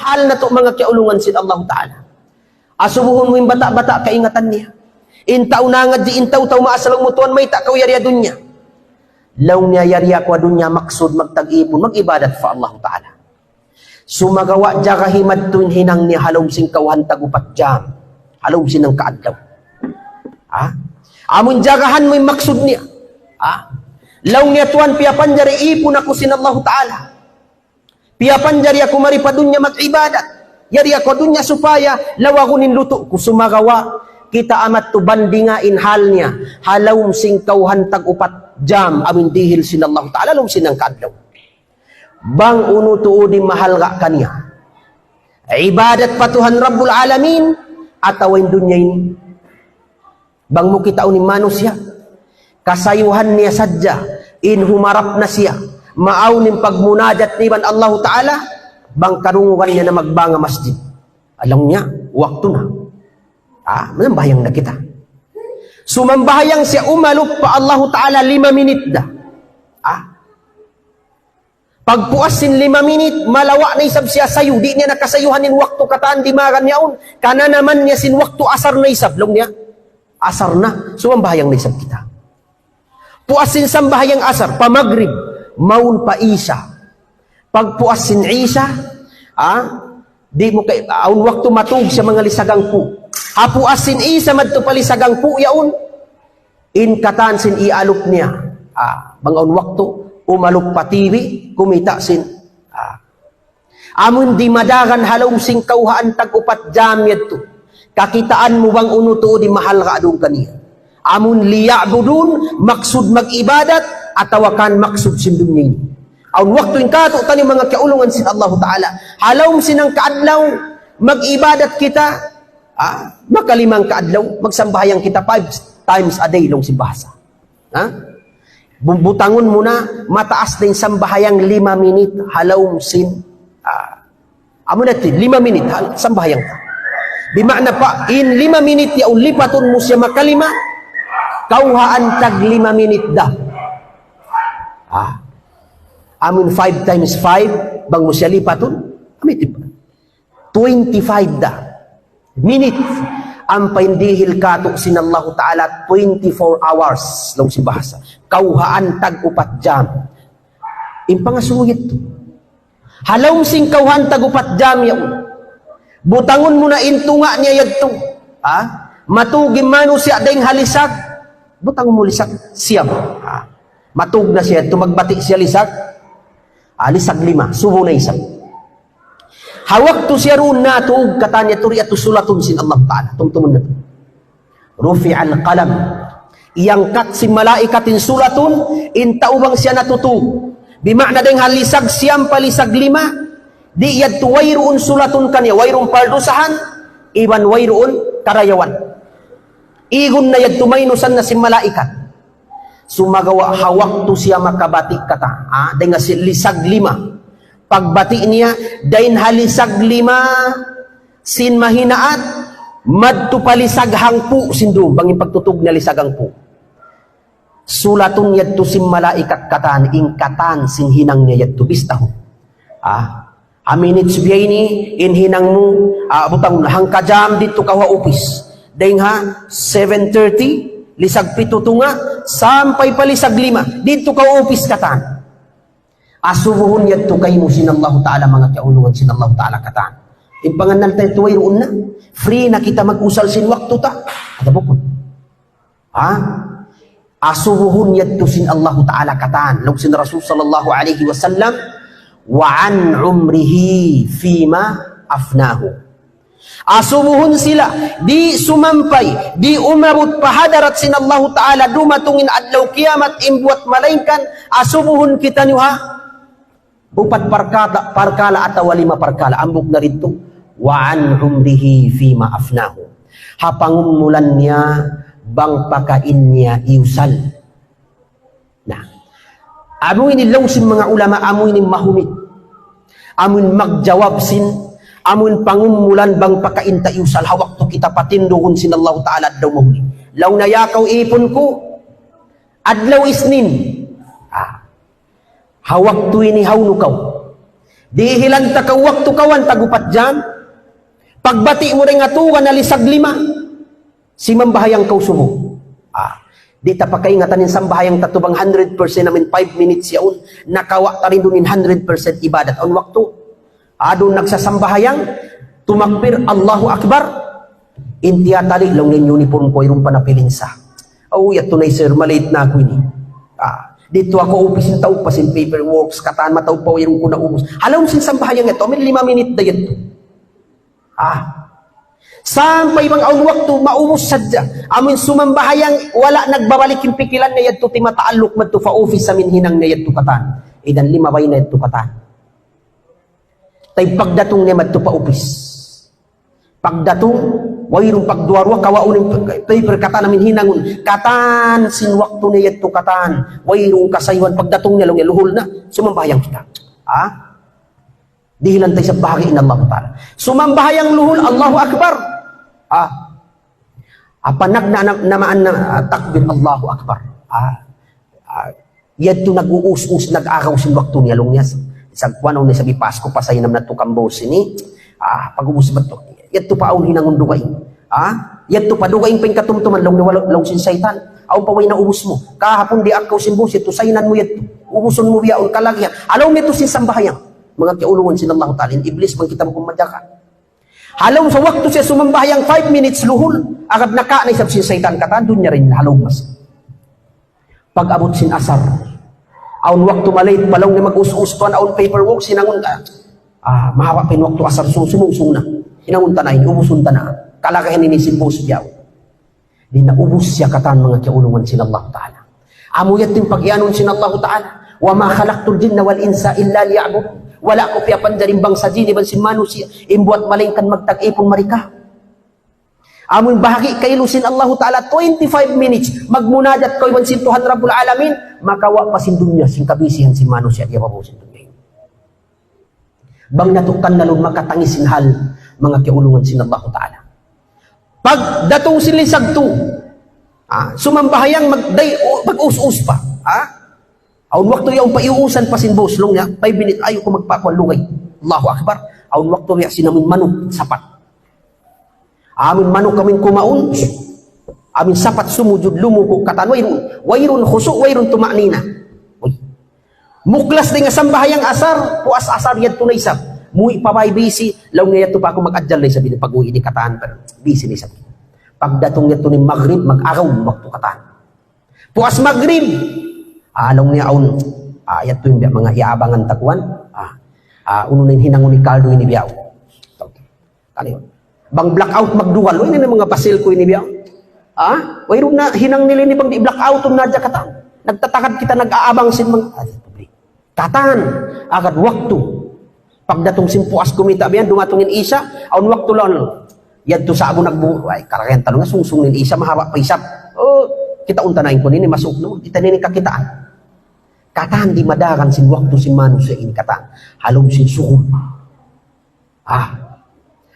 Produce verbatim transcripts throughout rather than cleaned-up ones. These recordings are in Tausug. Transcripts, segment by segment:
Hal natu' manga kiyaulungan sin Allahu Ta'ala. Asubuhun mu in bata'-bata' kaingatan niya. In tau nangadji', in tau-tau maas laung mu tuwan mayta' kaw yari ha dunya. Laung niya yari aku ha dunya maksud magtag-ipun, mag-ibadat pa Allahu Ta'ala. Sumagawa' jagahi madtu in hinang niya ha lawm sin kawhaan tag-upat jam. Ha lawm sin hangka adlaw. Ha? Amun jagahan mu in maksud niya. Ha? Laung niya tuwan piyapanjari ipun aku sin Allahu Ta'ala. Piyapanjari aku mari pa dunya mag-ibadat. Yari aku ha dunya supaya lawagun in lutu' ku sumagawa'. Kita' amat tu bandinga in hal niya. Ha lawm sin kawhaan tag-upat jam amun dihil sin Allahu Ta'ala, ha lawm sin hangka adlaw. Bang unu tuud in mahalga' kaniya. Ibadat pa Tuhan Rabbul Alamin, atawa in dunya ini. Bang mu kitaun in manusiya', kasayuhan niya sadja, in humarap na siya, maawn in pagmunajat niya iban Allahu Ta'ala, bang karungugan niya na magbanga masjid. Laung niya, waktu na. Ah, manambahayang na kita. Sumambahayang siya umalup pa Allahu Ta'ala lima minit da. Ah, pagpuas sin lima minit, malawa' na isab siya sayu, di' niya na kasayuhan in waktu katan dimagan niya yaun, kananaman niya sin waktu asar na isab, laung niya, asar na, sumambahayang na isab kita. Puas sin sambahayang asar, pa magrib, mawn pa isa. Pagpuas sin isa, ah, di' mu kay, awn waktu matug siya manga lisag hangpu'. Ha puas sin isa madtu pa lisag hangpu' yaun, in katan sin iyalup niya. Ah, bang awn waktu, umalup pa T V, kumita' sin. Ah. Amun di' madagan ha lawm sin kawhaan tag-upat jam yadtu. Kakitaan mu bang unu tuud in mahalga' duun kaniya. Amun liya'budun, maksud mag-ibadat, atawa kan maksud sin dunya ini. Awn waktu in katu'taniyu manga kiyaulungan sin Allahu Ta'ala. Ha lawm sin hangka adlaw, mag-ibadat kita, ah, makalimang kaadlaw, magsambahayang kita five times a day, laung sin bahasa. Ha? Bu-, butangun mu na, mataas na in sambahayang lima minit, ha lawm sin, ah, amu na ti, lima minit, ha, sambahayang ta. Di' maana pa, in lima minit yaun lipatun mu siya makalima, kawhaan tag lima minit da. Ah. Amun five times five, bang mu siya lipatun, amu ti ba? Twenty-five da. Minutes. Ampa in dihil katu' sin Allahu Ta'ala twenty-four hours. Laung sin bahasa. Kawhaan tag-upat jam. In pangasubu yadtu. Ha lawm sin kawhaan tag-upat jam yaun. Butangun mu na in tunga' niya yadtu. Ha? Matug in manusiya' dayng ha lisag. Butangun mu lisag. Siyam. Ha? Matug na siya yadtu, magbati' siya lisag. Ah, lisag lima, subu na isab. Ha waktu siya duun natug, katan niya turi atu sulatun sin Allah Ta'ala. Tumtumun natu'. رفع القلم. Iyangkat sin malaikat in sulatun, in tau bang siya natutug. Di' maana dayng ha lisag siyam pa lisag lima, di' yadtu wayruun sulatun kaniya, wayruun pardusahan, iban wayruun karayawan. Igun na yadtu, maynusan na sin malaikat. Sumagawa' ha waktu siya makabati' katan, ah, dayng ha si-, lisag lima. Pagbati' niya, dayng ha lisag lima sin mahinaat, madtu pa lisag hangpu' sin dum, bang in pagtutug niya lisag hangpu'. Sulatun yadtu sin malaikat katan, in katan sin hinang niya yadtu, bistahun. Ah, ha minutes biya' ini, in hinang mu, ah, butang hangka jam didtu kaw ha upis. Dayng ha seven thirty, lisag pitu tunga', sampay pa lisag lima, didtu kaw ha upis katan. Asubuhun yadtu kaymu sin Allahu Ta'ala, manga kiyaulungan sin Allahu Ta'ala katan. In pangannal ta yadtu wayruun na. Free na kita mag-usal sin waktu ta. Ada bukun. Ha? Asubuhun yadtu sin Allahu Ta'ala katan. Laung sin Rasul sallallahu alayhi wasallam, وعن عمره فيما أفناه. Asubuhun sila, di' sumampay, di' umabut pa hadarat sin Allahu Ta'ala, dumatung in adlaw kiyamat, in buwat malaingkan, asubuhun kitaniyu ha upat parkala, parkala atawa lima parkala, hambuuk na didtu, وعن عمره فيما أفناه. Ha pangumulan niya, bang pakain niya iyusal. Na, amu ini laung sin manga ulama, amu ini mahunit. Amu in magjawab sin, amu in pangumulan bang pakain ta iyusal ha waktu kita patindugun sin Allahu Ta'ala adlaw mahuli. Laung niya, ya kaw ipun ku, adlaw Isnin. Ah. Ha waktu ini hawnu kaw. Dihilan ta kaw waktu kawan tag-upat jam. Pagbati' mu dayn ha tuga nalisag lima, simambahayang kaw subu. Ah, di' ta pakaingatan in sambahayang ta tu bang hundred percent amin five minutes yaun, nakawa' ta duun in hundred percent ibadat. Awn waktu, adun nagsasambahayang, tumakbir, Allahu Akbar. In tiyatali' laung niya in uniform ku, wayruun pa napilinsa. Aw, yadtu na, sir, malate na aku ini. Ah, didtu aku ha upis, in tau pa sin paperworks, katan, matau pa wayruun ku naubus. Ha lawm sin sambahayang yadtu, amin lima minit da yadtu. Ah. Sampay bang awn waktu, maubus sadja. Amin sumambahayang, wala' nagbabalik in pikilan niya yadtu, di' mataalluq madtu pa upis amin hinang niya yadtu katan. Idan limabay na yadtu katan. Tay pagdatung niya madtu pa upis. Pagdatung, wayruun pagduwa-ruwa, kawaun in paper katan amin hinangun. Katan sin waktu niya yadtu katan. Wayruun kasayuhan, pagdatung niya laung niya luhul na, sumambahayang kita. Ha? Dihilan ta isab bahagi' in Allahu Ta'ala. Sumambahayang luhul, Allahu Akbar. Ah. Apa nag na, na, namaan na, ah, takbir, Allahu Akbar. Ah. Ah. Yadtu nag-uus-us, nag-agaw sin waktu niya, laung niya. Sa' kuwan, laung niya, sabi Pasko, pasaynam na tu kambos ini. Ah, pag-ubus ba tu? Yadtu pa awn hinangun dugaing. Ah? Yadtu pa dugaing pa in katumtuman, laung niya, wala', laung sin saytan. Awn pa way naubus mu. Kahapun di' akaw sin bus, yadtu saynan mu yadtu. Ubusun mu biya' awn kalagihan. Alaw mu yadtu sin sambahayang. Manga kiyaulungan sin Allahu Ta'ala, in Iblis bang kita makumadjaka. Halaum sa waktu siya sumambahayang five minutes luhul, agad naka na isab sin saytan katan, dunya dayn halaum mas. Pag-abut sin asar, awn waktu malate pa laung niya mag-us-us tuwan, awn paperwork, hinangun ta. Ah, mahaba' pa in waktu asar, sum-, sumungsung na. Hinangun ta na ini, ubusun ta na. Kalagihan ini sin bus biya' yaun. Di' na ubus siya katan manga kiyaulungan sin Allahu Ta'ala. Amu yadtu in pagiyanun sin Allahu Ta'ala. وما خلقت الجن والإنس إلا ليعبدون. Wala' aku piyapanjari in bangsa jin iban sin manusiya', in buwat malaingkan magtag-ipun mari kaw. Amu in bahagi' kailu sin Allahu Ta'ala, twenty-five minutes, magmunajat kaw iban sin Tuhan Rabbul Alamin, makawa' pa sin dunya, sin kabisihan sin manusiya', di' pa sin dunya. Bang natu' kannalun makatangis in hal, manga kiyaulungan sin Allahu Ta'ala. Pagdatung sin lisag tu, ah, sumambahayang mag-, day-, mag-us-us pa, ah? Awn waktu yaun pa iuusan pa sin bus, laung niya, five minutes, ayaw ku magpakuan lugay. Allahu Akbar. Awn waktu niya sin amun manuk, sapat. Amun manuk amun kumaun, amun sapat sumujud lumuku' katan, wayruun, wayruun khusu', wayruun tuma'nina. Uy. Muklas dayn ha sambahayang asar, puas asar yadtu na isab. Muwi' pa bay busy, laung niya yadtu pa aku mag-adjal na isab ini pag-uwi' ini katan, pero busy na isab. Pagdatung yadtu na in magrib, mag-agaw waktu katan. Puas magrib, ah, laung niya awn, ah, yadtu in biya' manga iyaabangan ta kuwan. Ah, ah, unu na in hinangun ni Carlo ini biya' yaun. Kani, bang blackout magduwal, ini na manga basil ku ini biya'. Ah, wayruun na hinang nila ini bang di' blackout, un na hadja katan. Nagtatagad kita, nag-aabang sin manga, ah, katan, agad waktu. Pagdatung sin puas kumita' biya' yan, dumatung in Isha, awn waktu laung. Yadtu sa'bu nagbu-, ay, karayan talu nga sungsung in Isha, mahaba' pa isab. Oh, kitaun ta na in kun ini, masuk na, di' ta na ini kakitaan. Katan di' madagan sin waktu sin manusiya' ini katan. Halaum sin sukul. Ah.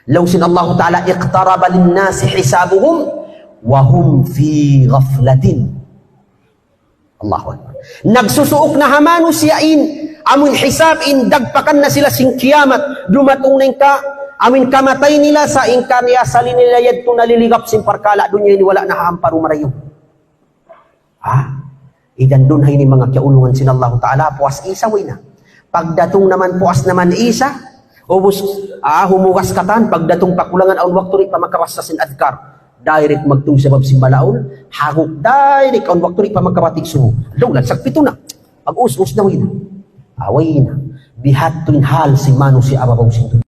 Laung sin Allahu Ta'ala, اقترب للناس حسابهم وهم في غفلة. Allahu Akbar. Nagsusuuk na ha manusiya' in, amun hisab in, dagpakan na sila sin kiyamat, dumatung na in ka, amun kamatay nila sa' in karna' asal nila yadtu naliligap sin parkala' dunya ini wala' na ha ampa rumarayu. Ha? Idan duun ha ini manga kiyaulungan sin Allahu Ta'ala, puas Isha way na. Pagdatung naman, puas naman Isha, ubus, ah, humugas katan, pagdatung pa kulangan awn waktu di' pa makabasa sin adhkar. Direct magtuy sabab sin balaun, haguk direct awn waktu di' pa makabati' subu. Daw, lansag pitu na. Pag-us-us na way na. Ah, way na. Bihadtu in hal sin manusiya' ha babaw sin dunya.